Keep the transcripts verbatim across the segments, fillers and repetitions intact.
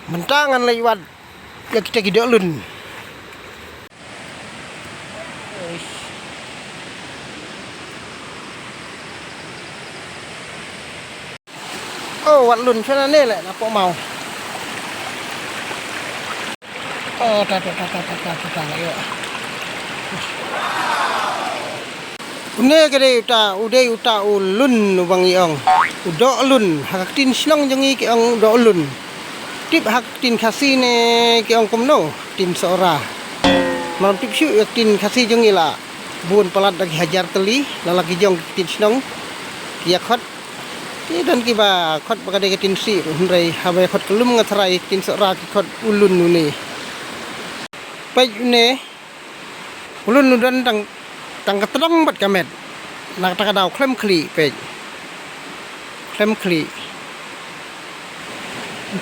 Mynta ngan leit wad ïa kita ki doh lun. Oh, wat lun shwa na ne leh na poh maw. Oh, ta ta ta ta ta ta ta ta la ïoh. Une ka dei uta, u dei uta u lun uba ngi ong u doh lun. Ha ka ktien shnong jong ngi ki ong u doh lun. Tip ha ka ktien Khasi ne ki ong kumno, ktien Sohra. Ngam tip shuh ïa ka ktien Khasi jong ngi la. Bun palat da ki hajar tylli, la la ki jong ki ktien shnong ki ïa khot. Ki don kiba khot ba ka dei ka ktien Khasi ruh, hynrei haba ïa khot ka lum nga tharai ktien Sohra ki khot u lun une. Peit une, u lun u don tang, tang ka tdong bad ka met. Na kata ka daw khlem khlieh, peit. Khlem khlieh.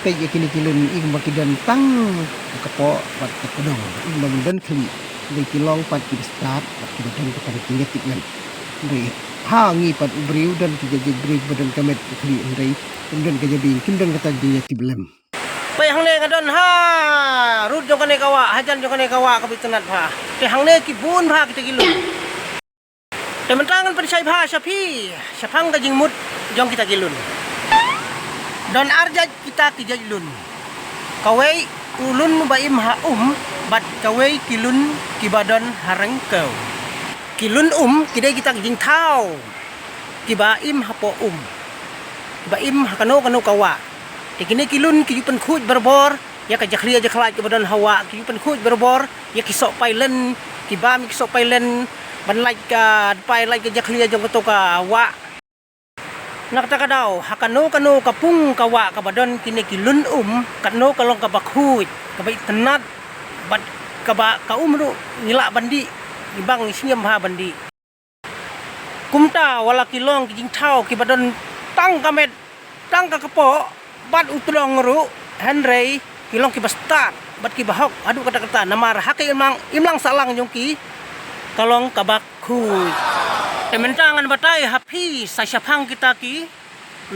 Peit ïa kine ki lun, i kumba ki don tang ka kpoh bad ka tdong, i kumba ki don khlieh. Dei ki long pat kiba stad bad kiba don ka tang ki jait tip lem. Dei ha ngi pat u briew don ki jait jait briew ba don ka met ka khlieh, hynrei kim don ka jabieng, kim don ka tang ki jait tip lem. Peit hangne nga don ha rud jong kane ka wah, hajan jong kane ka wah kaba itynnad bha. Te hangne ki bun bha kita ki lun. Te mynta ngan pynshai bha sha phi shaphang ka jingmut jong kita ki lun. Don ar jait kita ki jait lun. Kawei u lun ba im ha um, bad kawei ki lun kiba don ha ryngkew. Ki lun um ki dei kita ki jingthaw kiba im hapoh um, kiba im ha kano kano ka wah. Te kine ki lun ki ju pynkhuid barabor ïa ka jakhlia jakhlad kiba don ha wah, ki ju pynkhuid barabor ïa ki soh pailen, ki bam ïa ki soh pailen ban lait ka dpai, lait ka jakhlia jong kato ka wah. Na kata ka daw, ha kano kano ka pung ka wah kaba don kine ki lun um, katno ka long kaba khuid, kaba itynnad, bad kaba ka um ruh ngi lah ban dih, ngi bang ngi sngem bha ban dih. Kumta wat la ki long ki jingthaw kiba don tang ka met, tang ka kpoh bad u tdong ruh, hynrei ki long kiba stad bad kiba hok haduh katta katta, namar ha ka imlang, imlang sahlang jong ki ka long kaba khuid. Te mynta ngan batai ha phi sa shaphang kita ki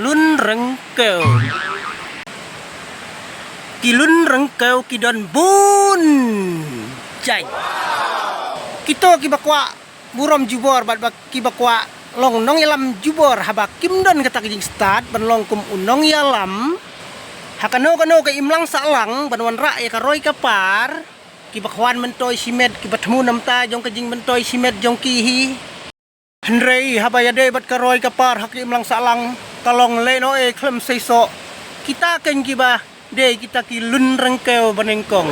lun ryngkew. Ki lun ryngkew ki don bun jait. Kito kiba kwah burom jubor bad ba kiba kwah long nongïalam jubor, haba kim don kata ka jingstad ban long kum u nongïalam ha kano kano ka imlang sahlang ban wanrah ïa ka roi ka par, kiba khwan myntoi shimet, kiba thmu na bynta jong ka jingmyntoi shimet jong ki hi. Hynrei haba ïadei bad ka roi ka par ha ka imlang sahlang, ka long lehnohei khlem seisoh. Kita kein kiba dei kita ki lun ryngkew ba nyngkong.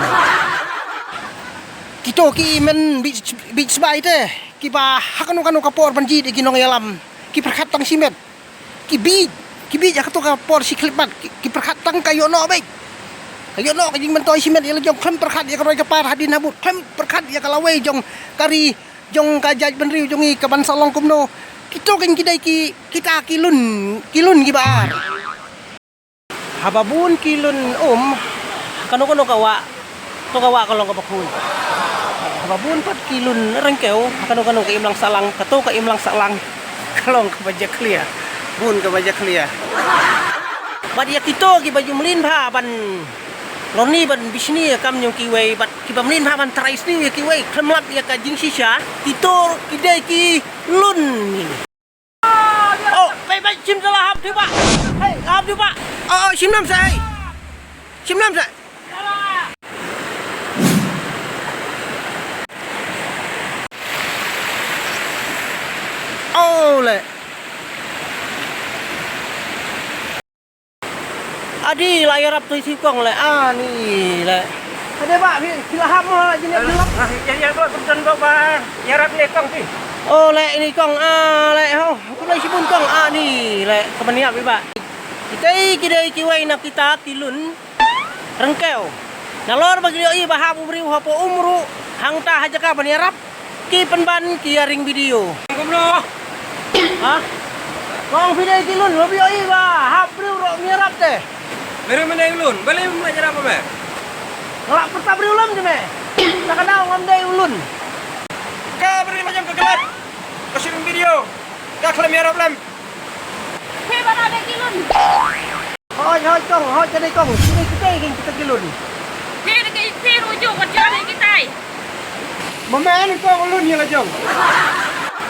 Kito ki men bit, bit sbai te, kiba ha kano kano ka por ban jied ïa ki nongïalam, ki pyrkhat tang shimet. Ki bieit, ki bieit ha kato ka por shi khyllipmat, ki, ki pyrkhat tang ka ïoh noh beit. Ka ïoh noh ka jingmyntoi shimet ïa la jong, khlem pyrkhat ïa ka roi ka par hadien habud, khlem pyrkhat ïa ka lawei jong ka ri jong ka jaitbynriew jong ngi ka ban sa long kumno. Kito kein ki dei ki, kita ki lun, ki lun kiba ar. Haba bun ki lun um ha kano kano ka wah, to ka wah ka long kaba khuid. Haba bun pat ki lun ryngkew ha kano kano ka imlang sahlang, kato ka imlang sahlang ka long kaba jakhlia. Bun kaba jakhlia. Bad ïa kito kiba ju mlien bha ban lorni ban bishni ïa kam jong kiwei, bad kiba mlien bha ban trai sniew ïa kiwei, khlem lap ïa ka jingshisha, kito ki dei ki lun. Oh, peit, peit, shim sa la hap diba. Hei, la hap diba. Oh, oh, shim nam sa, hei. Shim nam sa. Oh, le. Adi la ïarap tu isi kong le. Ani le. Ade ba, phi, phi la hap mo, jin ïa phi la hap. Ah, ïa, ïa, ko, pynton ko ba ïarap ne kong phi. Oh, le, ini kong, ah, le, ho. Ku la shibun kong, ani le. Ka ban ïap iba. Kita ki dei kiwei na kita ki lun ryngkew. Nalor ba ki ïohi ba hap u briew hapoh um ruh, hangta ha jaka ban ïarap, ki pynban ki ïaring video. Kumno? Ha? Kong phi dei ki lun, ba phi ïohi ba hap briew ruh ym ïarap te. Me ruh me dei u lun, balei me ym ïarap me? Nga la pyrta briew lem te me. Sa ka daw ngam dei u lun. Ka briew ma jam ka klet. Ka shooting video. Ka khlem ïarap lem. Phi ba la dei ki lun. Hoi, hoi kong, hoi ka dei kong. Kita kita kita kita kilun. Phi da ka phi ruh ju ka jong kita. Mama ni kong lun ïa la jong.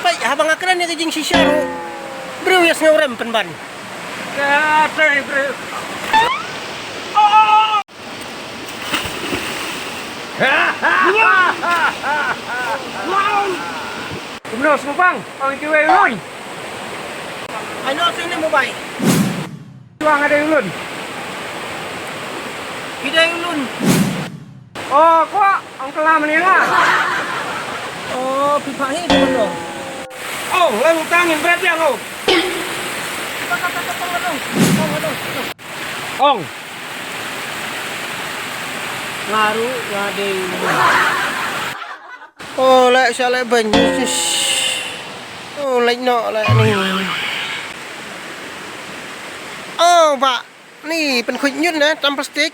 Peit haba nga kren ïa ka jingshisha ruh. Briew ïa sngew rem pynban. Ka dei briew. Kumno sngewbang? Ong kiwei ulun. Ai no sini mobile. Tuang ada ulun. Ida ulun. Oh, ko ang kelam ni nga. Oh, pipa hi tu no. Oh, lalu tangin berat dia kau. Ong. Ngaru ngadei. Oh, leh sha leh beng. Oh, leh no leh ni. Oh, ba ni pynkhuid ñiut na tam plastik.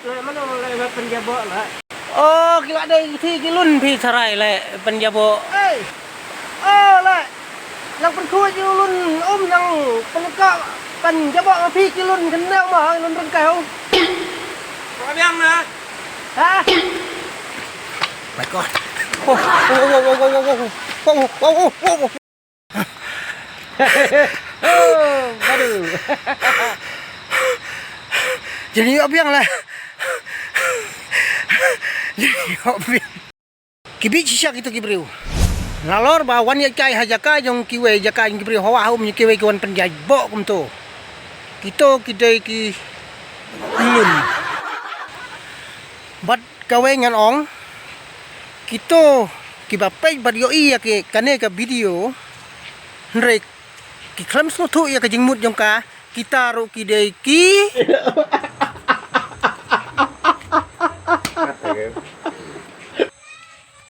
Leh mano leh leh pynjabok leh. Oh, ki la dei ki thi ki lun phi tharai leh pynjabok. Ei. Oh, leh. Nang pynkhuid ïa u lun um nang pynka pynjabok ma phi ki lun kynnoh ma lun ryngkew. Ka biang na. Ha? My God. Oh, oh, oh. Oh, baru. Jani ïoh biang lah. Jani ïoh biang. Ki bit shisha kito ki briew. Nalor ba wan ïaid kai ha jaka jong kiwei jaka jong ki briew hawa ha um jong kiwei ki wan pynjabok kumto. Kito ki dei ki lun. Bad kawei ngan ong kito kiba peit bad ïohi ïa ki kane ka video. Hynrei ki khlem sngewthuh ïa ka jingmut jong ka. Kita ruh ki dei ki